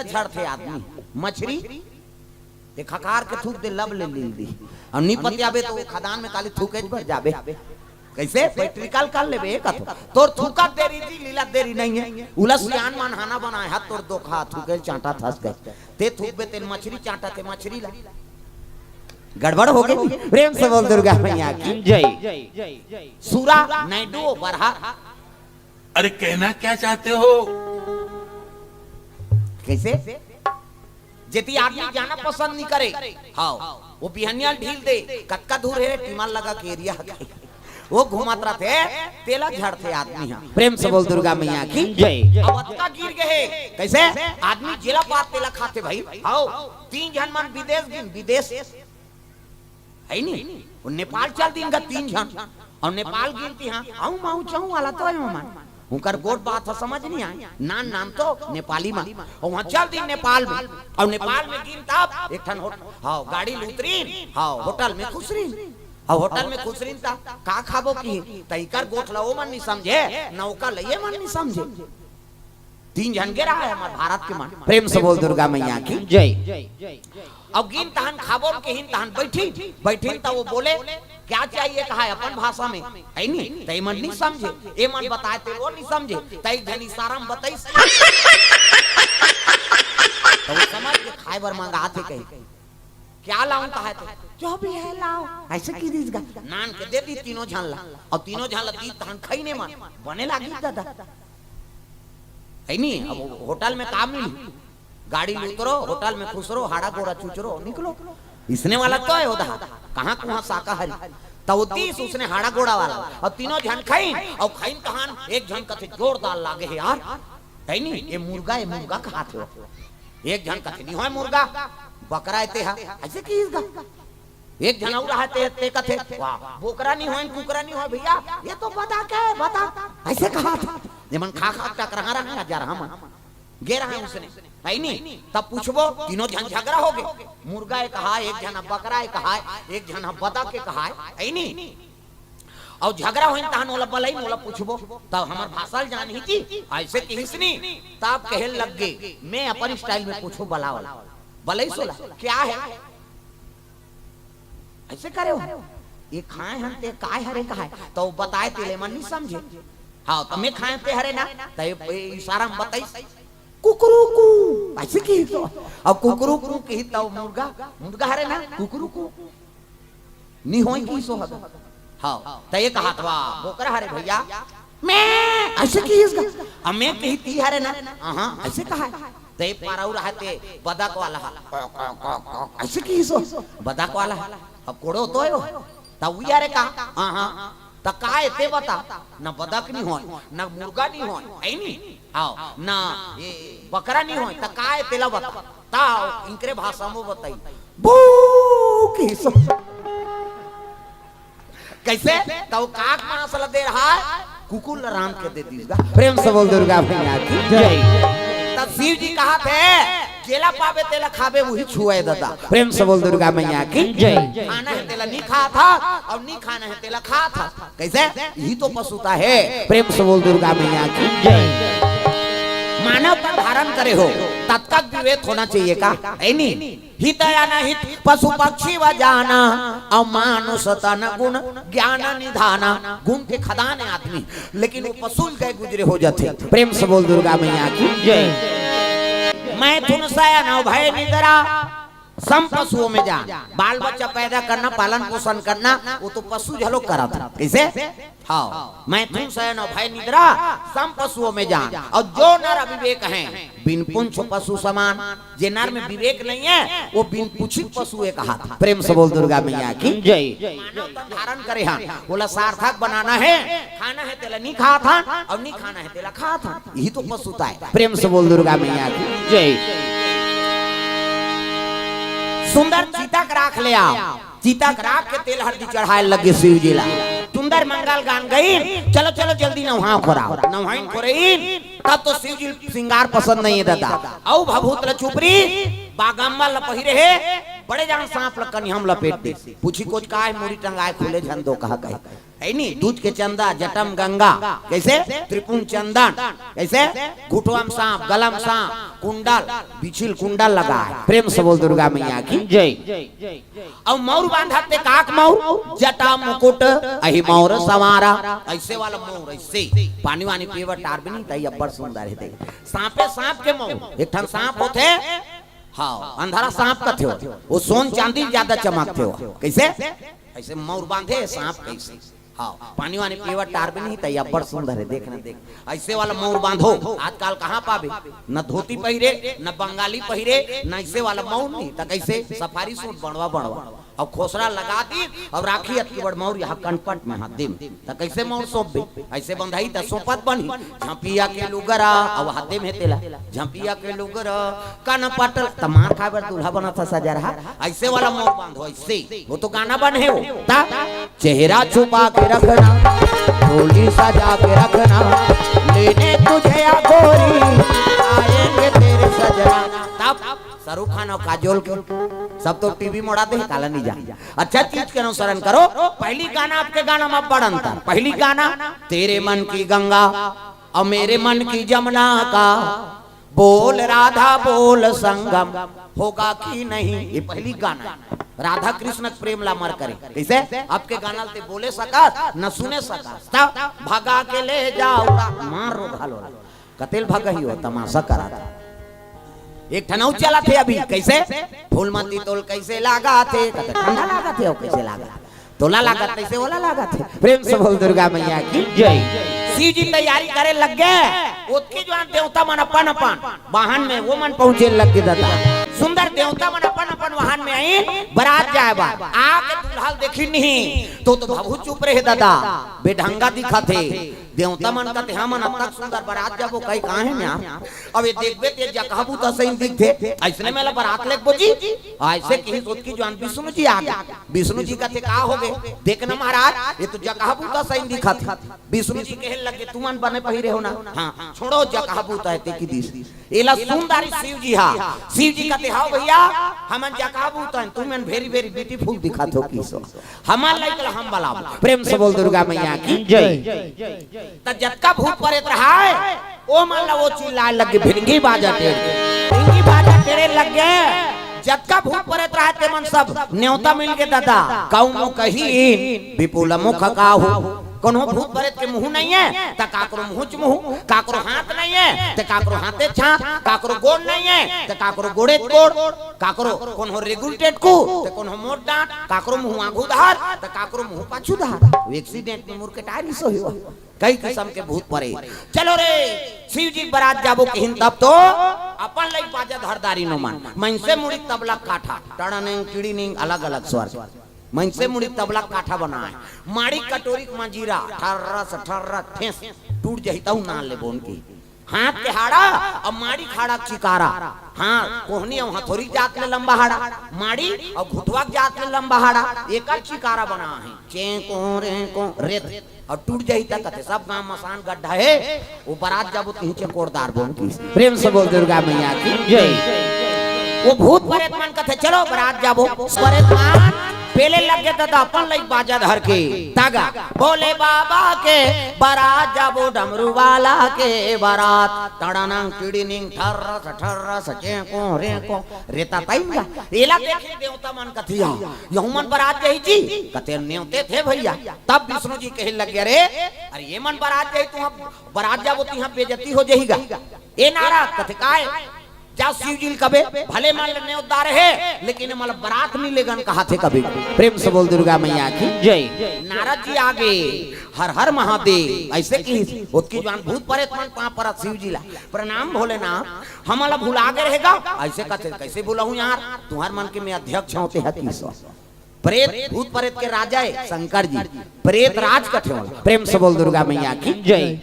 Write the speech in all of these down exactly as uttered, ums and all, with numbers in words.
झड़थे आदमी। मछरी ते खकार के थूक दे, लब ले लील दी। अउ नी पतियाबे तो वो खदान में काली थूके बर जाबे। कइसे? प्रैक्टिकल कर लेबे एक अथो। तोर थूकत देरी जी, लीलत देरी नइ हे। उला सियान मन हाना बनाए हा, तोर दोखा थूके चांटा थस गए। ते थूकबे तेन मछरी चांटा ते मछरी ला। गड़बड़ हो गई। प्रेम से बोल दुर्गा मैया की। जय। सुरा, नायडू, बरहा। अरे कहना क्या चाहते हो? कइसे? जेती आदमी जाना पसंद नइ करे, हाँ, वो बिहनिया ढील दे, कतका दूर हे रे, टीमर लगा के एरिया हे। वो घूमत रथे, तेला झड़थे आदमी हा। प्रेम से बोल दुर्गा मैया की। जय। अब अतका गिर गए हे, कइसे? आदमी जेला पात तेला खाथे भाई। हाँ, तीन झन मन विदेश गिन, विदेश। हे नी? वो नेपाल चल दिन गा तीन झन। अउ नेपाल गिन तिहां, अउ माऊ चाऊ वाला तो हे ओमन। उनकर गोठ बात ह समझ नइ आए। नान नान तो नेपाली मा। अउ उहां चल दिन नेपाल में। अउ नेपाल में गिन तब एक ठन होट-, हाँ, गाड़ी ल उतरिन, हाँ, होटल में खुसरिन। अउ होटल में खुसरिन त का खाबो किही? त इकर गोठ ला ओमन नइ समझे, न ओकर ला एमन नइ समझे। तीन झन गे रहा हे हमर भारत के मन। प्रेम से बोल दुर्गा मैया की। जय। अउ गिन तहन खाबो किहिन तहन बैठिन, बैठिन त वो बोले, "क्या चाहिए?" कहा हे अपन भाषा में, हे नी? त एमन नइ समझे, एमन बताए ते वो नइ समझे, त एक झन इशारा में बताइस। त वो समझ के खाए बर मंगात हे कही। "क्या लाऊं?" कहा हे ते, "जो भी है लाओ।" अइसे कहि दिस गा। नान के दे दी तीनों झन ला, अउ तीनों झन ला दी तहन खइन एमन, बने लागिस दादा। हे नी? अब होटल में का मिली? गाड़ी में उतरो, होटल में खुसरो, हाड़ा गोड़ा चुचरो, निकलो। इसने वाला तो हे उधार, कहाँ कुहाँ शाकाहारी। त वो दीस उसने हाड़ा गोड़ा वाला, अउ तीनों झन खइन, अउ खइन तहन एक झन कथे जोरदार लागे हे यार। हे नी? ये मुर्गा, ये मुर्गा कहाथे। एक झन कथे नइ होय मुर्गा, बकरा हे ते हा, अइसे कहिस गा। एक झन अउ रहा हे ते, ते कथे, "वाह, बोकरा नइ होय, कुकरा नइ होय भइया, ये तो बतख हे, बतख।" अइसे कहाथे। जेमन खा खा टकरा रहा हे, जरहा मन। गे रहा हे उसने, हे नी? तब पूछबो, तीनों झन झगरा हो गे। मुर्गा एक कहा, एक झन बकरा एक कहा, एक झन बतख एक कहा, हे नी? अउ झगरा होइन तहन ओला बलइन, ओला पूछबो, तब हमर भाषा ल जानही जी, अइसे कहिस नी, तब कहे लग गे, मैं अपन style में पूछों, बलाओ, बलइस ओला, "क्या है?" अइसे करे हो, "ये खाए हन ते काय हरे?" कहा हे, त वो बताए तेला एमन नइ समझे। हाँ, त मैं खाए ते हरे ना, त ये, ये इशारा में बताइस, "कुकरू कू।" अइसे कहिस तो, अब कुकरू कू कही त वो मुर्गा, मुर्गा हरे ना, कुकरू कू। नइ होय कहिस ओ हर। हाँ, त ये कहाथे, "बोकरा हरे भइया, मैं।" अइसे कहिस गा। अब मैं कही ती हरे ना, हाँ, अइसे कहा हे। त ये पारा अउ रहा हे ते बतख वाला हा, अइसे कहिस ओ, बतख वाला हा। अब कोड़ो तो हे वो। त वो हरे का, हाँ, हाँ। त का हे ते बता, न बतख नइ होय, न मुर्गा नइ होय, हे नी? हाँ, न बकरा नइ होय, त का हे तेला बता। त इनकरे भाषा में बताइस, "बू" कहिस ओ। कइसे? त वो काक मांस ला दे रहा हे, कुकुर ला रांध के दे दिस गा। प्रेम से बोल दुर्गा मैया की जय। त शिव जी कहाथे, "जेला पाबे तेला खाबे, उही छुए दादा।" प्रेम से बोल दुर्गा मैया की जय। खाना हे तेला नइ खाथा, अउ नइ खाना हे तेला खाथा। कइसे? इही तो पशुता हे। प्रेम से बोल दुर्गा मैया की जय। मानव तन धारण करे हो, ततका विवेक होना चाहिए का? हे नी? हित अनहित पशु पक्षी व जाना, अउ मानुष तन गुण ज्ञान निधाना। गुण के खदान हे आदमी, लेकिन वो पशु ल गए गुजरे हो जाथे। प्रेम से बोल दुर्गा मैया की जय। मैथुन शयन अउ भय निद्रा, सम पशुओं में जान। बाल बच्चा पैदा करना, पालन पोषण करना, वो तो पशु घलो करत हे। कइसे? हाँ, मैथुन शयन अउ भय निद्रा, सम पशुओं में जान। अउ जो नर अविवेक हैं, बिन पूंछ पशु समान। जे नर में विवेक नइ हे, वो बिन पूछी पशु ए कहाथे। प्रेम से बोल दुर्गा मैया की जय। मानव तन धारण करे हन, ओला सार्थक बनाना हे, खाना हे तेला नइ खाथन, अउ नइ खाना हे तेला खाथन। इही तो पशुता हे। प्रेम से बोल दुर्गा मैया की जय। सुंदर चिता के राख ले आव। चिता के राख के तेल हरदी चढ़ाए लगे शिव जी ला। सुंदर मंगल गान गइन, "चलो चलो जल्दी नहाव खोराव।" नहाइन खोरइन, तब तो शिव जी ल सिंगार पसंद नइ हे दादा। अउ भभूत ल चुपरी, बागम्मा ल पहिरे हे, बड़े जान सांप ल कनिहा म लपेट दे। पूछी कोच का हे, मुड़ी टंगाए खुले झन दो कहा कहे। है नी, दूध के चंदा, जटम गंगा, कैसे त्रिपुंड चंदन, कैसे घुटवम सांप, गलम सांप, कुंडल, बिछिल कुंडल लगा है। प्रेम से बोल दुर्गा मैया की। जय। अउ मौर बांधत ते काक मौर, जटा मुकुट अहि मौर संवारा। ऐसे वाला मौर, ऐसे पानी वानी पीवत टार भी नहीं, तई अब्बड़ सुंदर है। देख, सांपे सांप के मौर, एक ठन सांप होथे, हाँ, अंधारा सांप कथे हो, वो सोन चांदी ज्यादा चमकथे हो। कैसे? ऐसे मौर बांधे सांप कैसे? हाँ, पानी वानी पीवत टार भी नहीं, तई अब्बड़ सुंदर है, देख ना देख। ऐसे वाला मौर बांधो, आजकल कहाँ पाबे? न धोती पहिरे, न बंगाली पहिरे, न ऐसे वाला मौर नहीं, त कैसे? सफारी सूट बनवा बनवा, अब खोसरा लगा दी, अब राखी अतकी बड़ मौर यहाँ कनपट में हाथ दे, त कैसे मौर सौंपबे? ऐसे बंधाई त सौंपत बनही, झपिया के लुगरा, अब हाथ दे में तेला, झपिया के लुगरा, कनपट, त मार खाए बर दूल्हा बनत ह सजरहा, ऐसे वाला मौर बांधो, ऐसे। वो तो गाना बन है वो, ता चेहरा छुपा के रखना, डोली सजा के रखना, लेने तुझे या गोरी, आएंगे तेरे सजना। तब शाहरुख खान और काजोल के सब तो टीवी मोड़ा दे, काला नहीं जा। अच्छा चीज के अनुसरण करो। पहली गाना आपके गाना में बड़ अंतर। पहली गाना तेरे मन की गंगा और मेरे मन की जमुना का, बोल राधा बोल संगम होगा कि नहीं, ये पहली गाना है। राधा कृष्ण के प्रेम ला मर करे। कैसे? आपके गाना ल ते बोले सकस, न सुने सकस। तब भगा के ले जाओ, मार रो घालो। कतेल भगही हो, तमाशा करा था। एक ठन अउ चला थे अभी, कैसे? फूलमती तोल कैसे लागा थे? कते ठंडा लागा थे, कैसे लागा? तोला लागत तैसे ओला लागत हे। प्रेम से बोल दुर्गा मैया की। जय। शिव जी तैयारी करे लग गए। ओतकी जुआन देवता मन अपन अपन वाहन में वो मन पहुंचे लग गए दादा। सुंदर देवता मन अपन अपन वाहन में आई, बरात जाए बा। आके दुल्हा ल देखी नहीं तो तो बाबू चुप रहे दादा, बेढंगा दिखत हे। देवता मन कथे, "हमन अब तक सुंदर बरात जाबो, कई कहाँ हे यार? अब ये देखबे ते जकहा बूता सही दिखथे, ऐसने मेला बरात लेगबो जी।" ऐसे कही ओतकी जुआन विष्णु जी आ गए। विष्णु जी कथे, "का हो गए? देख न महाराज, ये तो जकहा बूता सही दिखत हे।" विष्णु जी कहे लगे, "तुमन बने पहिरे हो ना?" "हाँ।" "छोड़ो जकहा बूता हे ते की दिस।" एला सुंदर शिव जी हा। शिव जी कथे, "हाव भैया, हमन जकहा बूता हन, तुमन very very beautiful दिखत हो किसो। हमर लइका ल हम बलाबो।" प्रेम से बोल दुर्गा मैया की। जय। त जतका भूत परेत रहाय, ओ मन ला वो चिल्लाए लग गे, "भिनगी बाजा टेढ़, भिनगी बाजा टेढ़े लग गे।" जतका भूत परेत रहाय, ते मन सब नेवता मिल गे दादा। कौनो कही विपुल मुख काहू, कोनो भूत परेत के मुंह नहीं है, त काकरो मुंह च मुंह, काकरो हाथ नहीं है, त काकरो हाथे च हाथ, काकरो गोड़ नहीं है, त काकरो गोड़े च गोड़, काकरो कोनो रेगुल टेटकू, त कोनो मोट डांट, काकरो मुंह आगू धार, त काकरो मुंह पाछू धार। वो accident में मुर के टायर ही सो हुआ। कई किस्म के भूत परे। चलो रे, शिव जी बरात जाबो किहिन तब तो अपन लई बाजा धरदारी नो मन। मनसे मुड़ी तबला काठा, टड़निंग, टिड़िनिंग, अलग-अलग स्वर। मनसे मुड़ी तबला काठा बनाए। माड़ी कटोरी के मंजीरा, ठर्रस, ठर्रस, ठेस, टूट जही तहु नाल ले बोन की। हाथ के हाड़ा अउ माड़ी खाड़ा के चिकारा। हाँ, कोहनी अउ हथोरी जात ले लंबा हाड़ा, माड़ी अउ घुटवा के जात ले लंबा हाड़ा, एकर चिकारा बना है। चेंको, रेंको, रेत। अउ टूट जाही त कथे, "सब गांव मसान गड्ढा हे, वो बरात जाबो तिही चेकोड़दार बोन की।" प्रेम से बोल दुर्गा मैया की। जय। वो भूत परेत मन कथे, "चलो बरात जाबो।" परेत मन पेले लग गे त अपन लई बाजा धर के तागा, "बोले बाबा के बरात जाबो, डमरू वाला के बरात।" टड़नंग टिड़िनिंग ठर्रस ठर्रस चेंको रेंको रेता तइंगा। एला देखे देवता मन कथिया, "यहू मन बरात जाही जी?" कथे, "नेवते थे भैया।" तब विष्णु जी कहे लग गए, "अरे, अरे ये मन बरात जाही, तुहा बरात जाबो तिहा बेइज्जती हो जाहीगा।" ए नारद कथे, "काय?" "जा शिव जी ल कबे, भले मन ल नेवत डारे हे, लेकिन ए मन ल बरात नहीं लेगन कहा थे कभी।" प्रेम से बोल दुर्गा मैया की। जय। नारद जी आगे, "हर हर महादेव।" ऐसे की ओतकी जुआन भूत परेत मन पाँव परत शिव जी ला प्रणाम भोलेनाथ, हमन ला भुला गे रहेगा। ऐसे कथे, कैसे भुलाहूं यार, तुहर मन के मैं अध्यक्ष हूं, ते हतीसो। प्रेत, भूत प्रेत के राजा है शंकर जी, प्रेत राज कथे ओला। प्रेम से बोल दुर्गा मैया की। जय।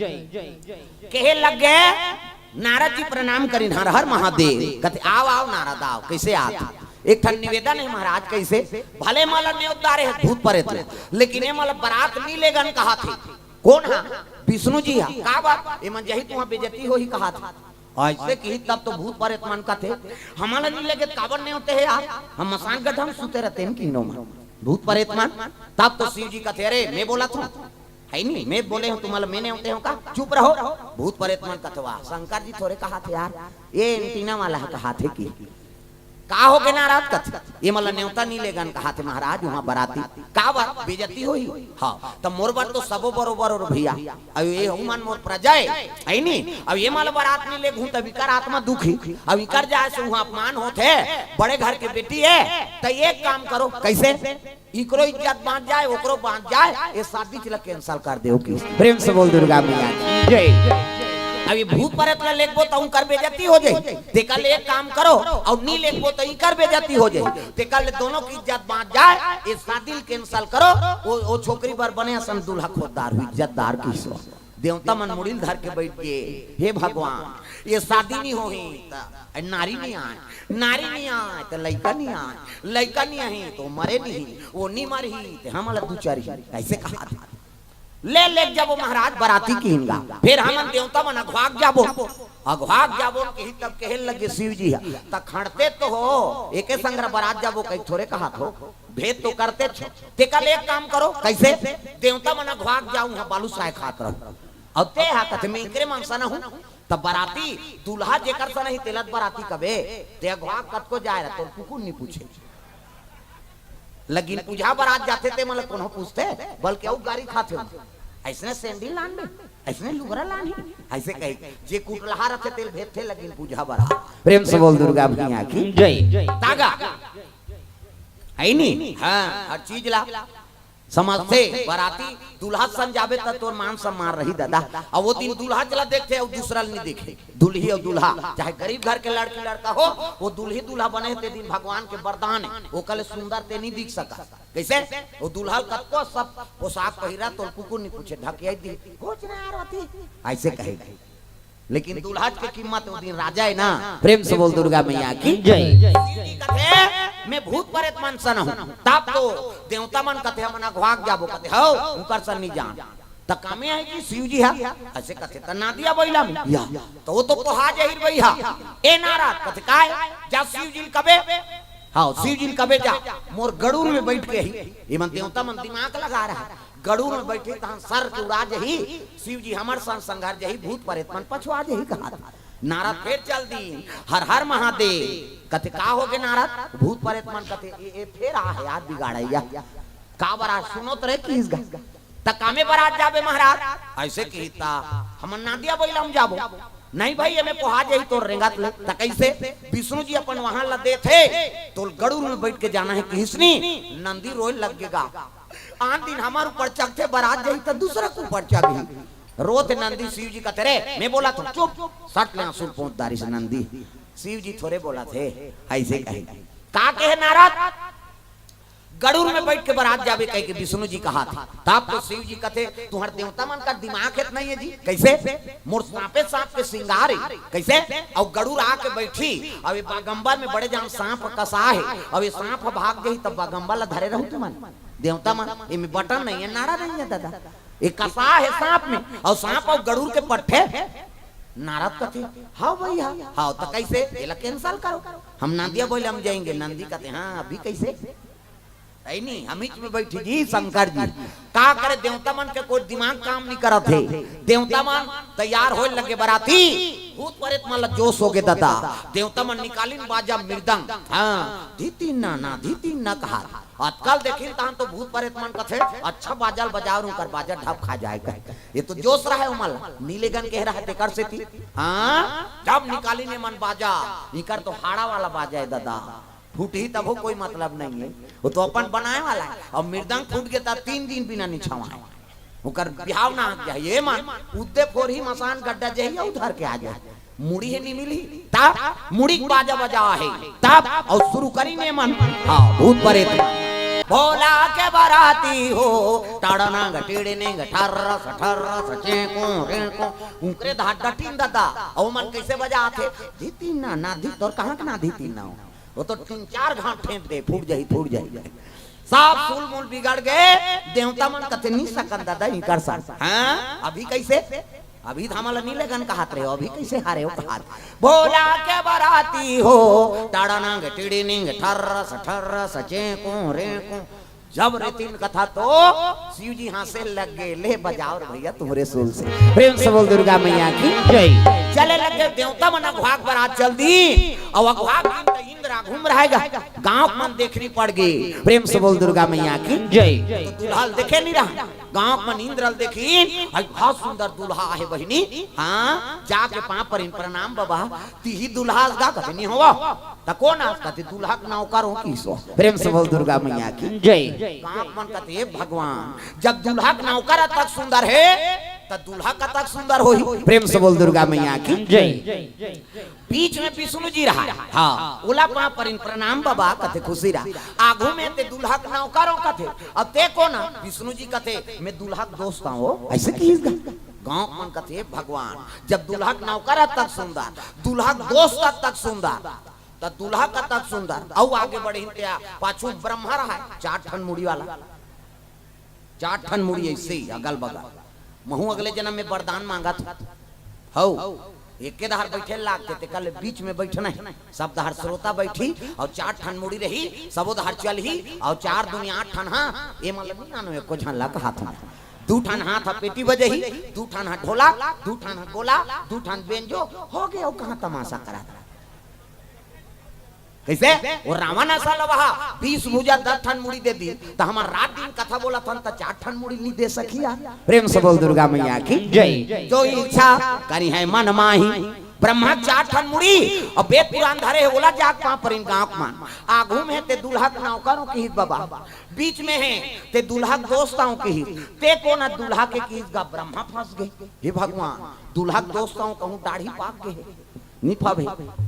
कहे लग गए, नारद जी प्रणाम करिन, हर हर महादेव। कथे, "आओ, आओ नारद, आओ, कैसे आत?" एक ठन निवेदन है महाराज, कैसे? भले मला नेवत डारे है भूत प्रेत ला, लेकिन ए मला बरात नहीं लेगन कहा थे। कौन हा? विष्णु जी हा। का बात? ए मन जही तुहा बेइज्जती होही कहा थे। ऐसे की तब तो भूत प्रेत मन कथे, "हमला नहीं लेगे त काबर नेवते हे यार? हम मसान गड्ढा में सुते रहते हैं कि नो मन।" भूत परेत मन। तब तो शिव जी कथे, "अरे, मैं बोलत हंव, है नी, मैं बोले हंव, तुम्हां ला मैं नेवते हंव का? चुप रहो।" भूत परेत मन कथे, "वाह, शंकर जी थोरे कहाथे यार, ये एंटीना वाला ह कहाथे कि का होगे नारद?" कथे, "ये मन ला नेवता नी लेगन कहाथे महाराज, उहां बराती।" "काबर? बेइज्जती होही।" "हां, त मोर बर तो सबो बरोबर हो भइया।" अब ये हूं मन मोर प्रजा हे, है नी? अब ये मन ला बरात नी लेगहूं, तब इकर आत्मा दुखी। अब इकर जाय से उहां अपमान होत हे, बड़े घर के बेटी हे, त एक काम करो, कइसे? इकरो इज्जत बांच जाय, ओकरो बांच जाय, ये शादी ला cancel कर देव कि। प्रेम से बोल दुर्गा मैया की जय। अब ये भूत परेत ला लेगबो त उंकर बेइज्जती हो जाही, तेकर ले एक काम करो, अउ नी लेगबो त इकर बेइज्जती हो जाही, तेकर ले दोनों के इज्जत बांच जाय, ये शादी ला cancel करो, वो, वो छोकरी बर बने असन दूल्हा खोजदार हूं, इज्जतदार कहिस। देवता मन मुड़ी ल धर के बइठ गे, "हे भगवान, ये शादी नी होही त नारी नी आय, नारी नी आय त लइका नी आय, लइका नी आही त मरे नी, वो नी मरही त हमला दुचरही।" अइसे कहाथे। "ले, लेग जाबो महाराज बराती किहिन गा, फेर हमन देवता मन अघवाक जाबो, अघवाक जाबो," कहिस तब कहे लगे शिव जी ह, "त खंड़ते तो हो, एके संग बरात जाबो कहिके थोरे कहाथो, भेंट तो करतेच हो, तेकर ले एक काम करो, कइसे? देवता मन अघवाक जाहू, उहां बालूसाय खात रहू, अउ तेहा कथे मैं इकरे मन सन हूं।" त बराती दूल्हा जेकर सन ही तेला त बराती कबे, ते अघवाक कतको जाय रह, तोर कुकुर नी पूछे। लगिन पूजा बरात जाथे ते मन ला कोनो पूछथे, बल्कि अउ गारी खाथे। "अइसने सैंडिल लान बे, अइसने लुगरा लानही," अइसे कही। जे कुटलहा रथे तेला भेजथे लगिन पूजा बरात। प्रेम से बोल दुर्गा मैया की जय। तागा, है नी? हां, हर चीज ला समझथे। बराती दूल्हा सन जाबे त तोर मान सम्मान रही दादा। अउ वो दिन दूल्हा ला देखथे अउ दूसरा ला नी देखे। दुल्ही अउ दूल्हा, चाहे गरीब घर के लड़की लड़का हो, वो दुल्ही दूल्हा बने हे ते दिन भगवान के वरदान हे, ओकर ले सुंदर ते नी दिख सकय। कइसे? वो दूल्हा ल कतको सब पोशाक पहिरा, तोर कुकुर नी पूछे, ढकिया दी, "कुछ नहीं यार होती," अइसे कहे। लेकिन दूल्हा के कीमत वो दिन राजा हे ना। प्रेम से बोल दुर्गा मैया की जय। शिव जी कथे, "मैं भूत परेत मन सन हूं।" तब तो देवता मन कथे, "हमन अघवाक जाबो।" कथे, "हव, उंकर सन नी जान।" त कामे हे कि शिव जी ह अइसे कथे, "त नांदिया बइला में या, त वो तो पोहा जही भइया।" "ए नारद," कथे, "काय?" "जा शिव जी ल कबे, हां, शिव जी ल कबे जा, मोर गड़ूर में बइठ के ही।" ये मन देवता मन दिमाग लगा रहा हे, "गड़ूर में बइठही तहन सर के उड़ा जही, शिव जी हमर सन संघर जही, भूत परेत मन पछुआ जही," कहाथे। नारद फेर चल दी, "हर हर महादेव।" कथे, "का होगे नारद?" भूत परेत मन कथे, "ए, ए फेर आ हे यार बिगाड़इया, काबर आज सुनोत रहे किहिस गा, त कामे बरात जाबे महाराज?" अइसे कही, "त हमन नांदिया बइला में जाबो।" "नहीं भई, एमे पोहा जही तोर रेंगत ले।" "त कइसे?" "विष्णु जी अपन वाहन ला देथे, तोला गड़ूर में बइठ के जाना हे किहिस नी, नंदी रोय लग गे गा। आन दिन हमर ऊपर चघथे, बरात जही त दूसरा के ऊपर चघही।" रोथे नंदी। शिव जी कथे, "रे, मैं बोलत हंव, चुप।" सट ले आंसू ल पोंछ डारिस नंदी। शिव जी थोरे बोलत हे, अइसे कहे। "का कहे नारद?" "गड़ूर में बइठ के बरात जाबे कहिके विष्णु जी कहाथे।" तब तो शिव जी कथे, "तुंहर देवता मन कर दिमाग हे त नहीं हे जी?" "कइसे?" "मोर सांपे सांप के सिंगार हे।" "कइसे?" "अउ गड़ूर आके बइठही, अउ ये बागंबर में बड़े जान सांप कसा हे, अउ ये सांप भाग जही, तब बागंबर ला धरे रहू तुमन देवता मन। एमे बटन नहीं हे, नाड़ा नहीं हे दादा, ये कसा हे सांप में, अउ सांप अउ गड़ूर के पट्ठे।" नारद कथे, "हव भइया, हव, त कइसे? एला cancel करो, हम नांदिया बइला में जाएंगे।" नंदी कथे, "हां, अभी कइसे?" "अइ नी, हमीच में बइठही जी शंकर जी।" का करे, देवता मन के कोई दिमाग काम नी करत हे। देवता मन तैयार होय लगे बराती, भूत परेत मन ला जोश होगे दादा। देवता मन निकालिन बाजा मृदंग, हां, धितिन ना, धितिन ना कहा। आजकल देखिन तहन तो भूत परेत मन कथे, "अच्छा बाजा ल बजाव, उंकर बाजा ढप खा जाय कहे।" ये तो जोश रहे ओमन ला, नी लेगन कहे रहे तेकर सेती। हां, जब निकालिन एमन बाजा, इकर तो हाड़ा वाला बाजा हे दादा, फूटही तभो कोई मतलब नहीं हे, वो तो अपन बनाय वाला हे। अउ मृदंग फूट गे त तीन दिन बिना निछावाय। ओकर बिहाव ना हो जाय। ये मन उद्दे फोरही मसान गड्डा जही अउ धर के आ जाय। मुड़ी हे नी मिलही, तब मुड़ी के बाजा बजा हे, तब अउ शुरू करिन ये मन। हां, भूत परेत। भोला के बराती हो, टड़नंग टिड़निंग ठर्रस ठर्रस चेंको रेंको। उंकरे धार डटिन दादा, अउ मन कइसे बजाथे? धितिन ना, ना धी, तोर कहां के ना धितिन ना हो? वो तो तीन चार घांट फेंक दे, फूट जाही, फूट जाही। सब सुल मुल बिगड़ गे, देवता मन कथे नी सकन दादा, इकर सन। हां, अभी कइसे? अभी त हमला नी लेगन कहत रहे हो, अभी कइसे हारे हो कहत? भोला के बराती हो, टड़नंग टिड़निंग ठर्रस ठर्रस चेंको रेंको। जब रेतिन कथा तो शिव जी हाँसे लग गे, "ले बजाओ रे भैया तुम्हरे सूल से।" प्रेम से बोल दुर्गा मैया की जय। चले लग गे देवता मन, अघवा के बरात चल दी। अउ अघवा के दिन त इंद्र आघू म रहय गा, गाँव के मन देखनी पड़ गे। प्रेम से बोल दुर्गा मैया की जय। तो दूल्हा ल देखे नइ रहय, गाँव के मन इंद्र ल देखिन, "अई बहुत सुंदर दूल्हा आहे बहिनी, हाँ जाके पाँव परिन प्रणाम बबा।" "तिही दूल्हा अस गा?" कथे, "नइ हों।" "त कोन अस?" कथे, "दूल्हा के नौकर हों किहिस।" प्रेम से बोल दुर्गा मैया की जय। गाँव के मन कथे, "हे भगवान, जब दूल्हा के नौकर अतक सुंदर हे, त दूल्हा कतक सुंदर होही?" प्रेम से बोल दुर्गा मैया की जय। बीच में विष्णु जी रहय, हाँ, ओला पाँव परिन प्रणाम बबा, कथे, "खुशी रह।" "आघू में ते दूल्हा के नौकर हों?" कथे, "अउ ते कोन अस?" विष्णु जी कथे, "मैं दूल्हा के दोस्त हों।" अइसे किहिस गा। गाँव के मन कथे, "हे भगवान, जब दूल्हा के नौकर अतक सुंदर, दूल्हा के दोस्त अतक सुंदर, त दूल्हा कतक सुंदर।" अउ आगे बढ़िन ते पाछू ब्रह्मा रहय, चार ठन मुड़ी वाला, चार ठन मुड़ी अइसे ही अगल बगल। "महूँ अगले जनम में वरदान मांगत हों, एके डहर बइठे ल लागथे, तेकर ले बीच में बइठना हे, सब डहर श्रोता बइठही अउ चार ठन मुड़ी रही, सबो डहर चलही अउ चार दूनी आठ ठन, हाँ, ए मन ल नइ जानव, एको झन ल कहाथों, दू ठन हाथ ह पेटी बजाही, दू ठन ह ढोलक, दू ठन ह गोला, दू ठन बेंजो, होगे, अउ कहाँ तमाशा करत?" कइसे? ओ रावण असन ल वहा बीस भुजा दस ठन मुड़ी दे दिस, त हमन रात दिन कथा बोलत हन, त चार ठन मुड़ी नइ दे सकही यार। प्रेम से बोल दुर्गा मैया की जय। "जो इच्छा करिहैं मन माही।" ब्रह्मा के चार ठन मुड़ी, अउ वेद पुरान धरे हे, ओला जाके पाँव परिन गाँव के मन। "आघू में हे ते दूल्हा के नौकर हों किहिस बबा, बीच में हे ते दूल्हा के दोस्त हों किहिस, ते कोन अस दूल्हा के?" किहिस गा, ब्रह्मा फंस गे। "हे भगवान, दूल्हा के दोस्त हों कहूँ, दाढ़ी पाक गे हे।" "नइ पाबे।"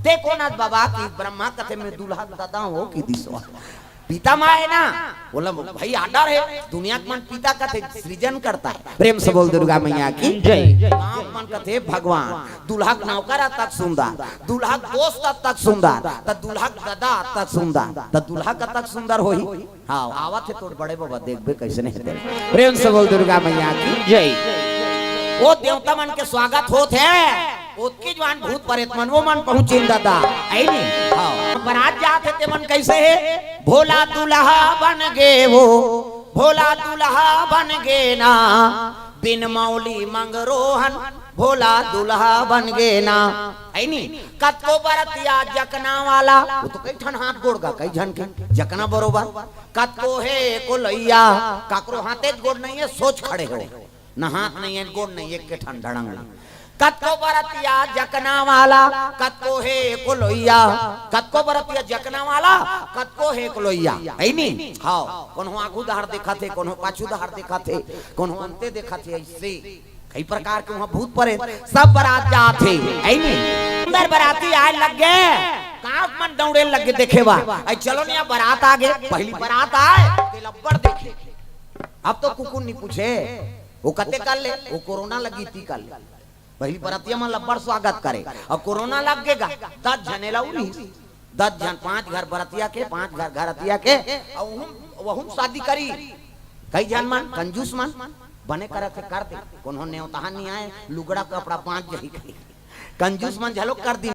"ते कोन अस बबा?" किहिस ब्रह्मा, कथे, "मैं दूल्हा के ददा हों किहिस दिसवा।" पिता माय हे ना, बोला भाई, order हे, दुनिया के मन पिता कथे सृजन करता है। प्रेम से बोल दुर्गा मैया की जय। गाँव के मन कथे, "भगवान, दूल्हा के नौकर अतक सुंदर, दूल्हा के दोस्त अतक सुंदर, त दूल्हा के ददा अतक सुंदर, त दूल्हा कतक सुंदर होही?" हाँ, आवत हे तोर बड़े बबा, देखबे कइसने हे तेला। प्रेम से बोल दुर्गा मैया की जय। ओ देवता मन के स्वागत होत हे, ओतकी जुवार भूत परेत मन, ओ मन पहुँचिन ददा, अइ नी? हाँ। बरात जात हे ते मन कइसे हे? भोला दूल्हा बन गे वो, भोला दूल्हा बन गे ना, बिन मौली मंगरोहन, भोला दूल्हा बन गे ना। अइ नी? कतको बरतिया जकना वाला, ओ तो कई ठन हाथ गोड़ गा, कई झन के जकना बरोबर। कतको हे कोलइया, काकरो हाथे गोड़ नइ हे, सोच खड़े हो। न हाथ नइ हे, गोड़ नइ हे, एके ठन ढड़ंग। कतको बरतिया जकना वाला, कतको हे कोलइया, कतको बरतिया जकना वाला, कतको हे कोलइया। अइ नी? हाँ, कोनो आगू डहर देखत हे, कोनो पाछू डहर देखत हे, कोनो अंते देखत हे, अइसे। कई प्रकार के उहाँ भूत परेत, सब बरात जात हे, अइ नी? सुंदर बराती आय लग गे, गाँव के मन दौड़े लग गे देखे बर। अइ चलो न, बरात आ गे, पहिली बरात आय, तेला अब्बड़ देखे। अब तो कुकुर नइ पूछे, ओ कते कर ले, ओ कोरोना लगी ती कर ले। पहिली बरतिया मन ल अब्बड़ स्वागत करे, अउ कोरोना लग गे गा, दस झने ला उरिस। दस झन, पाँच घर बरतिया के, पाँच घर घरतिया के, अउ वहू म, वहू म शादी करी। कई झन मन, कंजूस मन, बने करत हे कर दे, कोनो नेवतहा नइ आय, लुगड़ा कपड़ा बाँच जाही कहि। कंजूस मन घलो कर दिन।